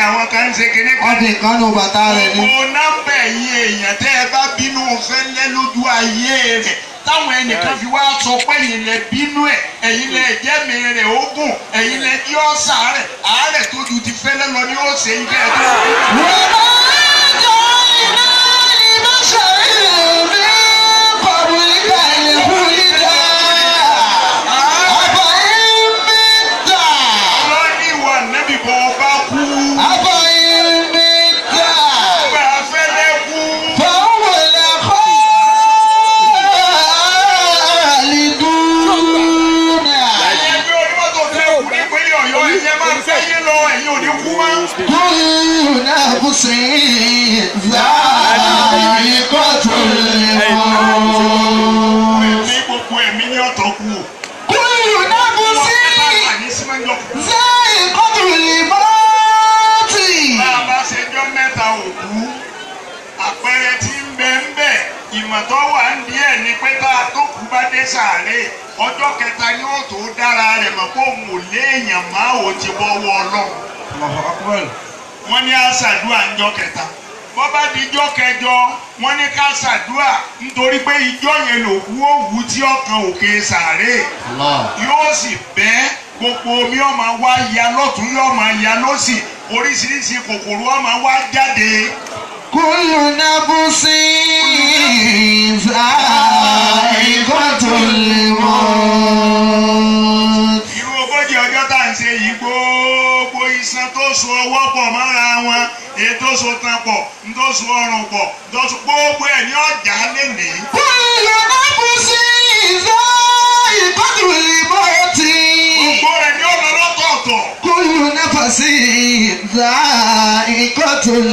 àwọn kan ń ṣe kinní kan. Wọ́n fi nǹkan nu bàtà rẹ̀ ni. Gbogbo nọ́mbà ẹ̀yin èèyàn tẹ́ ẹ bá bínú Fẹ́lẹ́ lójú ayé rẹ̀ táwọn ẹnìkan fi wá sọ pé ẹ̀yin lẹ bínú ẹ̀ ẹ̀yin lẹ jẹ́mi rẹ̀ ogun ẹ̀yin lẹ yọ sàárẹ̀ àárẹ̀ tó ju ti Fẹ́lẹ́ lọ ni ó ṣe ń kẹ́ ẹ tó. Ọlọ́ni ìwà nẹ́bí bọ́ ọba kú. Ọba Fẹ́lẹ́ kú. Ẹgbẹ́ onímọ́tò fẹ́ kú nípínlẹ̀ Ọ̀yọ́ ẹ̀yẹ máa ń fẹ́ yín lọ ẹ̀yin ò ní kú mọ́. Ẹ̀mí gbogbo ẹ̀mí ní ọ̀tọ̀ kú o. Àní sí máa ń jọ kú. Bá a bá ṣe jọ́ mẹ́ta òkú, àpẹẹrẹ tí ń bẹ ń bẹ, ìmọ̀ tó wà ń díẹ̀ ni pé tá a tó kú bá dé sàárè, ọjọ́ kẹta ni ó tó dára rẹ̀ mọ̀ pé òun ò léèyàn máa ò ti bọ́wọ́ Ọlọ́run. Wọ́n ní á ṣàdúrà ńjọ́ kẹta. Bọ́ bá di ijọ́ kẹjọ, wọ́n ní ká ṣàdúrà nítorí pé ijọ́ yẹn lòkú òwú tí ọkàn òkè sàárè. Yóò sì bẹ́ gbogbo omi ó máa wá ya lọ́tún yóò máa ya lọ́sì oríṣiríṣi kòkòrò ó máa wá jáde. Kullu nafsin za'iqatul maut. Irú ogójì ọjọ́ tá à ń ṣe yìí gbogbo iṣan tó so ọwọ́ pọ̀ mọ́ra wọn èyí tó so tan pọ̀ tó so ọrùn pọ̀ tó so gbogbo ẹ̀ ní ọjà lénìí. Kullu nafsin za'iqatul maut. Gbogbo rẹ̀ ní ọ̀nà lọ́tọ̀ọ̀tọ̀. Kullu nafsin za'iqatul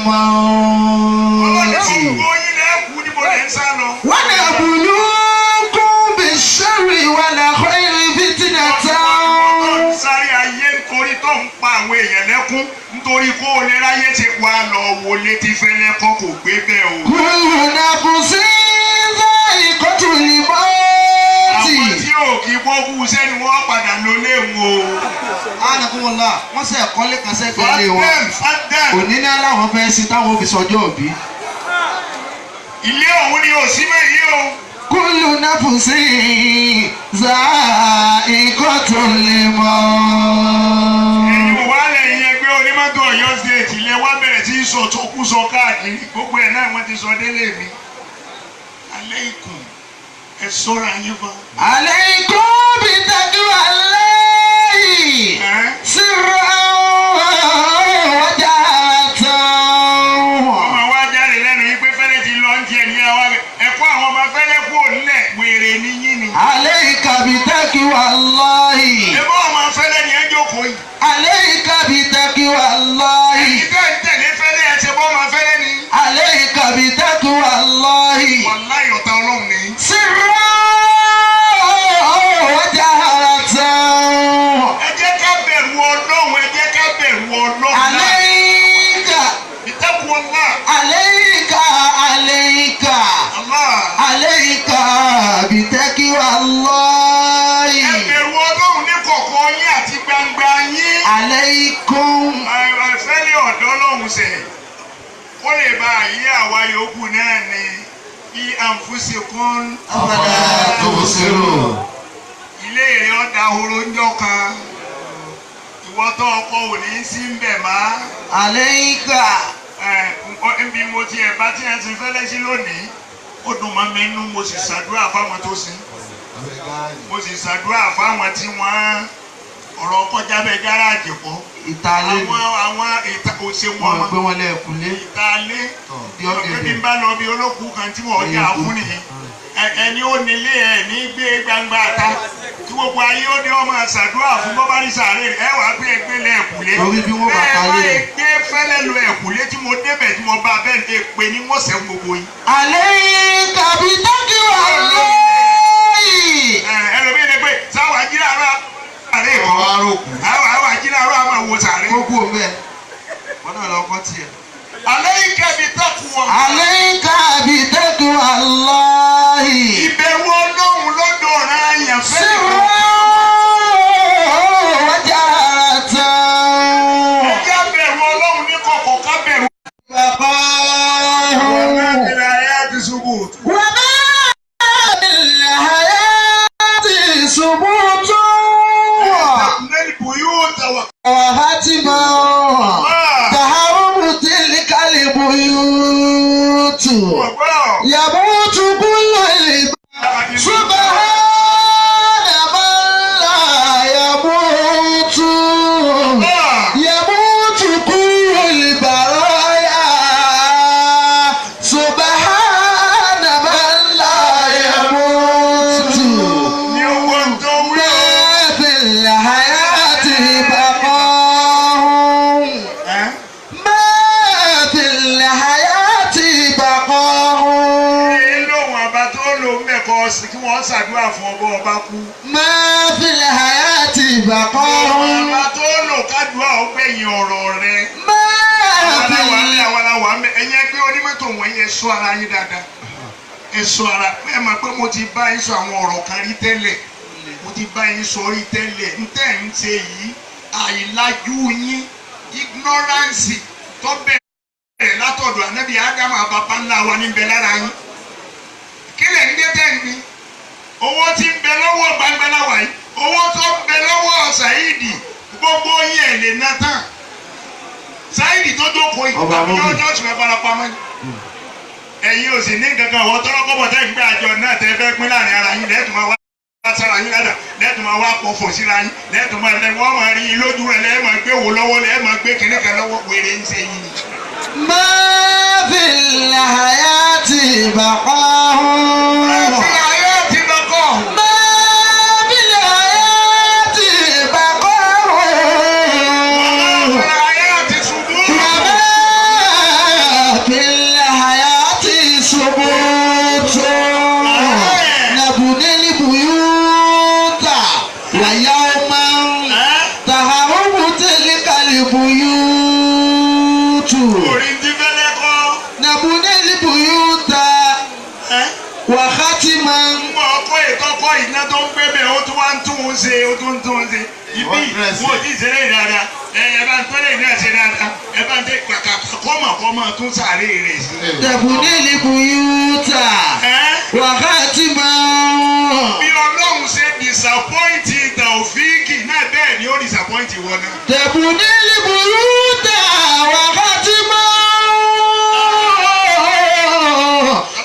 maut. Ọlọ́ni tí gbogbo yín lẹ́ kú níbo lẹ́ ń sá lọ. Wa nabluukum bish-sharri wal khayri fitnatan. Sáré ayé nítorí tó ń pa àwọn èèyàn lẹ́kún nítorí kó o lè ráyé ti wá lọ wọlé tí Fẹ́lẹ́ kọ́ kò gbé bẹ́ẹ̀ o. Kullu nafsin za'iqatul maut. Àwọn tí ò kí gbógun sẹ́ni wọ́n padà lọ léwu o. Anakunla wọ́n sẹ ẹ̀kọ́lé kan sẹ́gbẹ̀ẹ́ lé wọn. Fadem Òní ní aláwọ̀ fẹ́ sí táwọn òbí sọjọ́ òbí. Ilé ọ̀hún ni òsì mẹ́yìí o. Kullu nafsin za'iqatul maut. Ẹ̀yin wà lẹ́yìn ẹgbẹ́ onímọ́tò Ọ̀yọ́ state ilẹ̀ wa bẹ̀rẹ̀ sí í sọ tó kú sọ káàkiri gbogbo ẹ̀ náà wọ́n ti sọ délé mi. Aleikum ẹ sọ́ra yín fa. Alaykum bi taqwallahi sirran wa jahratan. Ọmọ wa jáde lẹ́nu yìí pé Fẹ́lẹ́ ti lọ ń tiẹ̀ ní àwa ẹ̀kọ́ àwọn ọmọ Fẹ́lẹ́ kú ònílẹ̀ wèrè ní yín ni. Alayka bi taqwallahi. Ẹ̀bọ́n ọmọ Fẹ́lẹ́ ni ẹ jókòó yìí. Alayka bi taqwallahi. Ẹ̀yin tẹ́ ń tẹ̀lé Fẹ́lẹ́ ẹ ṣe bọ́ ọmọ Fẹ́lẹ́ ni. Alayka bi taqwallahi. Wàláhì ọ̀tá Ọlọ́run ni. Sirran wa jahratan. Ẹ jẹ́ ká bẹ̀rù Ọlọ́run, ẹ jẹ́ ká bẹ̀rù Ọlọ́run. Alayka. Ittaqullah. Alayka alayka. Allah. Alayka bi taqwallahi. Ẹ bẹ̀rù Ọlọ́run ní kọ̀kọ̀ yín àti gbangba yín. Alaykum. Fẹ́lẹ́ ọ̀dọ́ lọ́hùn sẹ̀. Ó lè bá ayé àwa yòókù náà ni bí anfusikum. Afala tubsirun. Ilé rẹ̀ ọ̀dà horo ń jọ kan. Ìwọ tó ọkọ ò ní sí ń bẹ̀ má. Alayka. Nbí mo ti ẹ̀ bá tí ẹ ti fẹ́lẹ́ sí lónìí, ó dùn mọ́ mi nú mo sì ṣàdúrà fáwọn tó sin. Mo sì ṣàdúrà fáwọn tí wọ́n ọ̀rọ̀ kọjá bẹ́ẹ̀ gáràjì pọ̀. Ìtàlẹ́ Àwọn àwọn ìta kò ṣe wọn wọn gbé wọn lẹ́ẹ̀kúnlé. Ìtàlẹ́ Bí ọ̀pẹ bí ọ̀gẹ̀dẹ̀. n bá lọ bí olókùú kan tí wọ́n jà fún nìyí. Ẹni ó nílé ẹ̀ ní gbé gbangba ta tí gbogbo ayé ó ní ọmọ ṣàdúrà fún bọ́bá ní sàárè ẹ wàá gbé ẹgbẹ́ lẹ ẹ̀kúlé. Torí bí wọ́n bá Bẹ́ẹ̀ ta bá lé lè rẹ̀. gbé Fẹ́lẹ́ lọ ẹ̀kúlé tí mo débẹ̀ tí mo bá bẹ́ẹ̀ lè pe ní wọ́n sẹ́ gbogbo yín. Alayka bi taqwallahi. Ẹlòmíì lè pé sáwà jí làárọ̀ àárẹ̀ ìkọ́ àwọn àjí làárọ̀ àmọ́ wo sàárè. Kókó bẹ́ẹ̀ wọn náà lọ kọ́ tiẹ̀. Alayka bi taqwa. Alayka bi taqwallahi. Ìbẹ̀rù Ọlọ́run lọ́dọ̀ ọ̀ràn àyànfẹ́. Sirran wa jahratan. Ẹ jẹ́ bẹ̀rù Ọlọ́run. kí wọ́n ṣàdúrà fún ọbọ̀ ọba kú. ما في الحياة بقاء. Ọba tó lò kádùá ọgbẹ̀yìn ọ̀rọ̀ rẹ̀. ما Àwọn في aláwa ń bẹ, àwọn aláwa ń bẹ, ẹ̀yin ẹgbẹ́ onímọ́tò wọ̀nyí, ẹ ṣọ́ ara yín dáadáa. Ẹ ṣọ́ ara. Ẹ mọ̀ pé mo ti bá yín sọ àwọn ọ̀rọ̀ kan rí tẹ́lẹ̀. Mo ti bá yín sọ rí tẹ́lẹ̀. Ń tẹ̀ ń ṣe yìí, àìlájú yín, ignorance tó bẹ̀rẹ̀ látọ̀dọ̀ ànábì Ádámù àbàbá ńlá wa níbẹ̀ lára yín. Kí lẹ̀ ń dé tẹ̀ ń gbin? Owó tí ń bẹ lọ́wọ́ gbangba láwa yìí, owó tó ń bẹ lọ́wọ́ Saidi, gbogbo yín ẹ̀ lè ná tán. Saidi tó jókòó yìí, Ọba àbí Mọ́mì. yóò tún fara pamọ́ ni. Ẹ̀yin ò sì ní kankan ọ̀wọ́ tọ́lọ́kọ́bọ̀ tẹ́ ń gbé àjọ náà tẹ́ fẹ́ pín láàrin ara yín, lẹ́tùn máa wá sára yín ládàá, lẹ́tùn máa wá pọ̀fọ̀ síra yín, lẹ́tùn máa lẹ́ wọ́n máa rí yín lójú rẹ̀, lẹ́ẹ̀ máa gbé wò lọ́wọ́, lẹ́ẹ̀ máa gbé kinní kan lọ́wọ́, wèrè ń ṣe yín ni. ما في الحياة بقاء. Láti ayé ti lọ́kọ̀. ما في الحياة بقاء. Láti ayé ti ṣubú. وما في الحياة ثبوت. نبني البيوت ويوما تهرب تلك البيوت. Orí ti fẹ́lẹ́ kọ́. نبني البيوت وختما. Mọ ọkọ ìtọ́kọ iná tó ń gbé bẹ́ẹ̀, ó tún wá ń tún un ṣe, ó tún ń tún un ṣe. Ibi wo ti ṣe lè dáadáa, ẹ ẹ bá ń tọ́lẹ̀ náà ṣe dáadáa, ẹ bá ń tẹ kàkà kọ́mọ̀ kọ́mọ̀ tún sàárè rẹ̀ sí. تبني البيوت وختما. Bí Ọlọ́run ṣe disappoint Taofiki náà, bẹ́ẹ̀ ni ó disappoint ìwọ náà. تبني البيوت وختما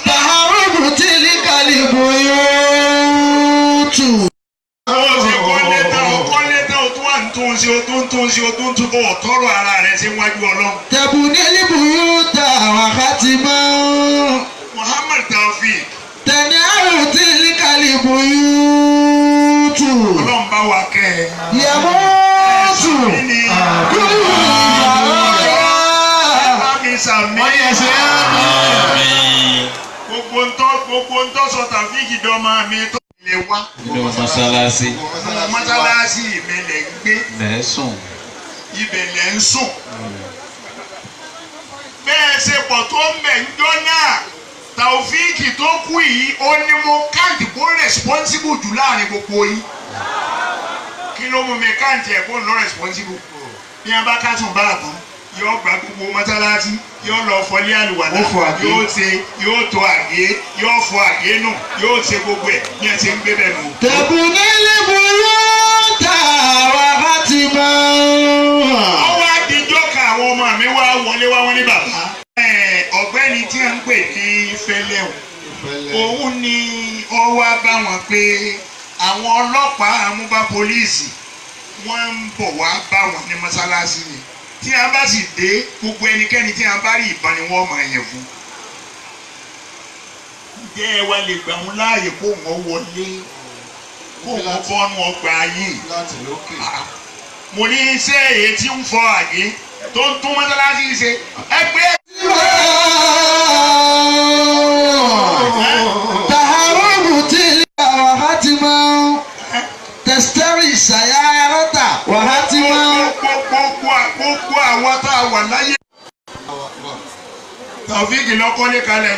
تهرب تلك البيوت. Ó ṣe kọ́lé tán, ó kọ́lé tán, ó tún wà ń tún un ṣe, ó tún ń tún un ṣe, ó tún ń tún bọ̀ tọrọ ara rẹ̀ sí wájú Ọlọ́run. تبني البيوت وختما Muhammad Taofik, تنعر تلك البيوت. Ọlọ́run bá wa kẹ́ ẹ. يموت Kí ni كل البرايا. bá mi sàmì? Wọ́n yẹ ṣe Àmín. Gbogbo ntọ́ sọ Taofik dọ́mọ mi tó lè wá. Nínú mọ́sálásí. Mọ́sálásí mi lè ń gbé, Lẹ́sùn. ibẹ̀ lẹ̀ ń sùn. Bẹ́ẹ̀ ṣe pọ̀ tó ń bẹ̀ ń jọ́ náà, Taofik tó kú yìí, ó ní mo káǹtì kó responsible jù láàrin gbogbo yín. Kí ló mú mi káǹtì ẹ̀ kó ń lọ responsible? Bí wọ́n bá kásùn bá àtàn, yóò gba gbogbo mọ́sálásí, yóò lọ fọlé àlùwàlá, Ó fọ àgé. yóò ṣe, yóò tó àgé, yóò fọ àgé nù, yóò ṣe gbogbo ẹ̀ bí wọ́n ṣe ń gbé bẹ̀ nù. تبني البيوت وختما. Ọwọ́ àdìjọ́ kan, àwọn ọmọ mi wá wọlé wá, wọ́n ní bàbá. Ẹ, ọ̀gbẹ́ni tí a ń pè ní Fẹ́lẹ́ o, òun ni ó wá bá wọn pé àwọn ọlọ́pàá àmúbá pólíìsì wọ́n ń bọ̀ wá bá wọn ní mọ́sálásí ni. Tí a bá sì dé, gbogbo ẹnikẹ́ni tí a bá rí, ìbọn ni wọ́n máa yẹ̀ fún. Ǹjẹ́ ẹ wá lè gbà wọn láàyè kó wọn wọlé, kó wọn bọ́nu ọgbà yìí? Láti lókè. Mo ní iṣẹ́ èyí tí ń fọ àgé tó ń tún mọ́sálásí ṣe ẹgbẹ́. تهرب تلك وختما تشتري السيارة وختما. Gbogbo àwọn tá a wà láyé. Taofik lọ́kọ́lé kalẹ̀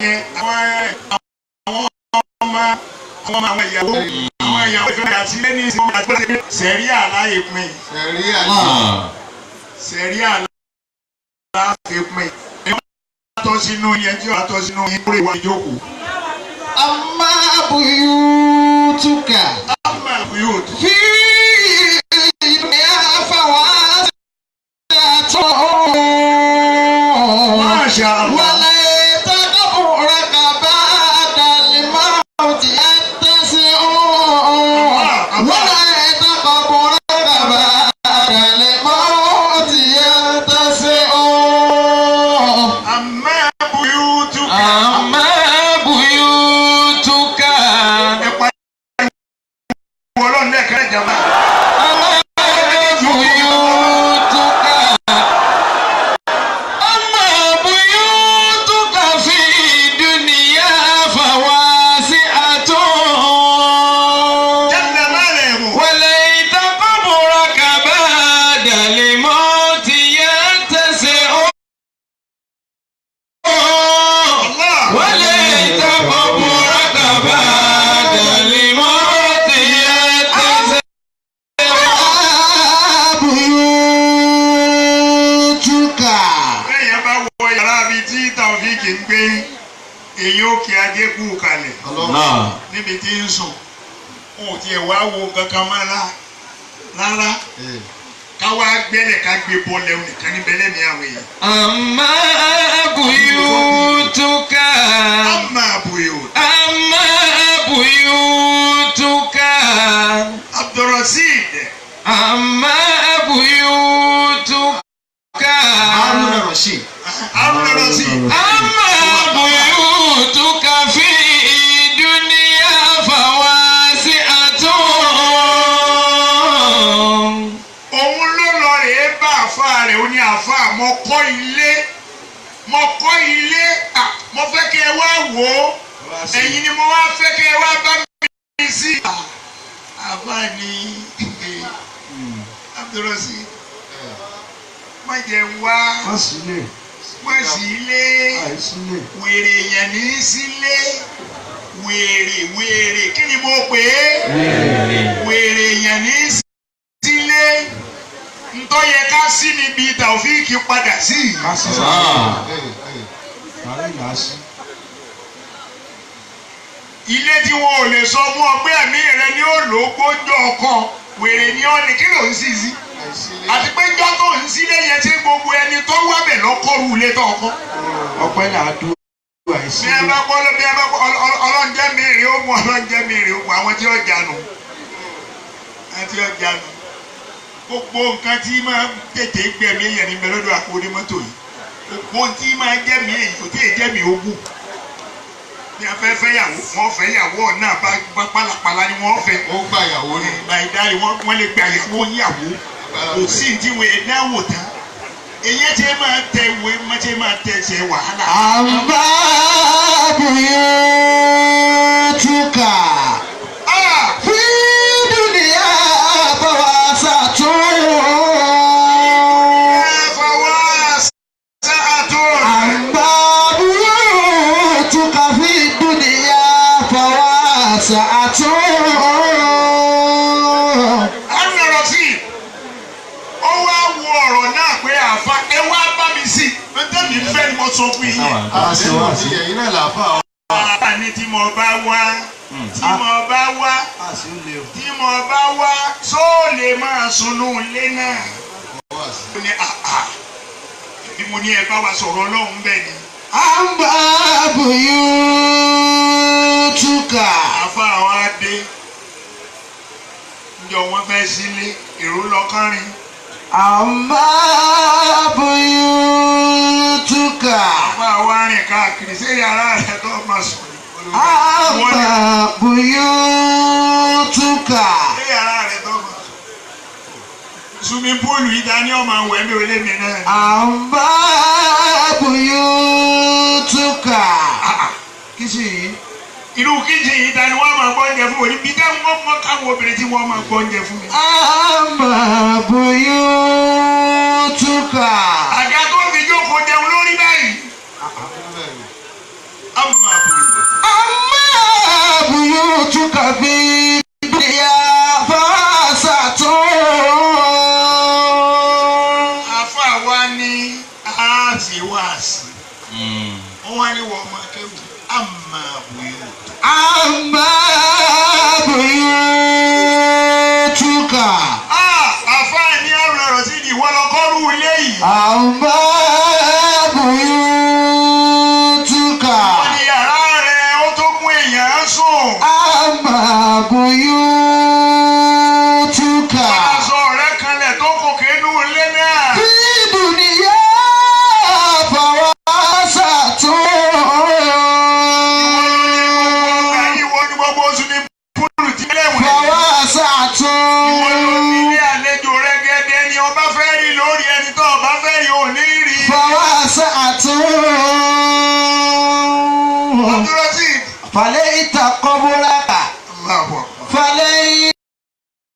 yẹn, àwọn ọmọ àwọn ìyàwó ìfẹ́ àti ilé ní ìsinmi àti sẹ̀rí àláyé pin, sẹ̀rí àláyé pin. Ẹ bá tọ́ sínú yẹn, tí ó bá tọ́ sínú yẹn, kúrò ìwà ìjókòó. أما بيوتك Àmà yóò tó. في دنيا فواسعة. Masha Allah. وليت قبرك بعد الموت يتسع. وليت قبرك بعد الموت يتسع. Àmà buyutuka. أما بيوتك. Ẹ pa Ọlọ́run lẹ́ẹ̀kan jàmbá. أما بيوتك. أما بيوتك. Èyí ó kí ajé kú kalẹ̀ Náà. níbi tí ń sùn. Wọn ò tiẹ̀ wá wo kankan mọ́ rárá. Ká wá gbẹ́lẹ̀ ká gbé bọ́ọ̀lù nìkan níbẹ̀ lẹ́mìí àwọn èèyàn. Amma buyutuka. Amma buyut. Amma buyutuka. Abdulrasheed. Amma buyutuka. Haruna Rasheed. Haruna Rasheed. Amma buyutuka fi dunya fawasi'atun. Òun ló lọ rèé bá àfa rẹ̀ ó ní àfa mo kọ́ ilé mo fẹ́ kẹ́ ẹ wá wò ó ẹ̀yin ni mo wá fẹ́ kẹ́ ẹ wá bá mi sí. Àfa ni Abdulrasheed má jẹ́ wá má sí ilé wèrè yẹn ní sílé wèrè kí ni mo pè é wèrè yẹn ní sílé ntọ́ yẹ ká sí níbi Taofik padà sí. Ilé tí wọn ò lè sọ fún ọ pé ẹ̀mí rẹ ni ó lò ó gbójú ọkọ wèrè ni ọ ní kí ló ń sì sí. Àti pé njọ́ tó ń sílé yẹn ṣé gbogbo ẹni tó wá bẹ̀ lọ́kọ́rù ilé tó ọkọ. Ọpẹ́ là á dúró àìsí. Bí ẹ bá gbọ́ bí ẹ bá gbọ́ ọlọ́njẹ́ mi rè ó mú ọlọ́njẹ́ mi rè ó mú àwọn tí ó jánu. Àwọn tí ó jánu. Gbogbo nǹkan tí máa tètè gbẹ̀mí èèyàn ní bẹ lọ́dọ̀ àpò onímọ́tò yìí. Gbogbo tí máa jẹ́mi èèyàn kò tí ì jẹ́mi ogún. Bí a fẹ́ fẹ́ yàwó, wọ́n fẹ́ yàwó ọ̀nà bá pálapàla ni wọ́n fẹ́. Ó gbà yàwó ni. Bàìdáì wọ́n lè gbà yàwó yàwó. Kò sí ní ìwé náwó tán. Èyí ti máa tẹ ìwé ti máa tẹ ṣe wàhálà. Àmbá buyutuka. Fi dunya fawasatun. Àmbá buyutuka fi dunya fawasatun. Ó wá wo ọ̀rọ̀ náà pé àfa ẹ wá bá mi sí i tẹ́mi fẹ́ ni mo sọ fún yín. Ẹ̀yin náà làáfà ọ́. Àfa ni tí mo bá wá tí mo bá wá tí mo bá wá sóò lè máa sunú ilé náà. Ó ní àhà bí mo ní ẹ bá wa sọ̀rọ̀ Ọlọ́run bẹ́ẹ̀ ni. Àmbá buyutuka. Àfa àwọn adé njọ wọn fẹ́ sílé èrò lọ kánrin. Àmbá buyutuka. Àfa wa rìn káàkiri sí yàrá rẹ tó máa sùn. Àmbá buyutuka. Sí yàrá rẹ tó máa sùn. Swimming pool yìí dání ọmọ àwẹ̀ mi ò lé mi náà. Àmbá buyutuka. Kí sì yìí? Irú kíjì yìí dání wọ́n máa gbọ́ oúnjẹ fún mi bí dáhùn wọ́n mọ káwọn obìnrin tí wọ́n máa gbọ́ oúnjẹ fún mi. Àmbá buyutuka. Àga tó fi jókòó jẹun lórí báyìí. Àmbá buyutuka. Àmbá buyutuka fi dunya fawasatun. Àfa wa ní àásì wáàsì. Wọ́n wá ní wọ́n máa kéwù. Àmbá buyutuka. Àmbá buyutuka. Àfa ní àrùn ọ̀rọ̀ sí ìdí ìwọ lọ kọ́rù ilé yìí. Àmbá buyutuka. Wọ́n ní yàrá rẹ̀ ó tó mú èèyàn sùn. Àmbá buyutuka. Aṣọ rẹ̀ kanlẹ̀ tó kòkè nú ilé náà. Fi dunya fawasatun. Ìwọ ni gbogbo oṣù ní púlù tí ẹlẹ́wọ̀n. Ìwọ ló Fawasatun. ní ilé àlejò rẹ́gẹ́dẹ́ ni ọba fẹ́ rí lórí ẹni tó ọba fẹ́ rí ò ní rí. Fawasatun. Abdulrasheed. Falaita qabraka. Allahu Akbar. Falaita.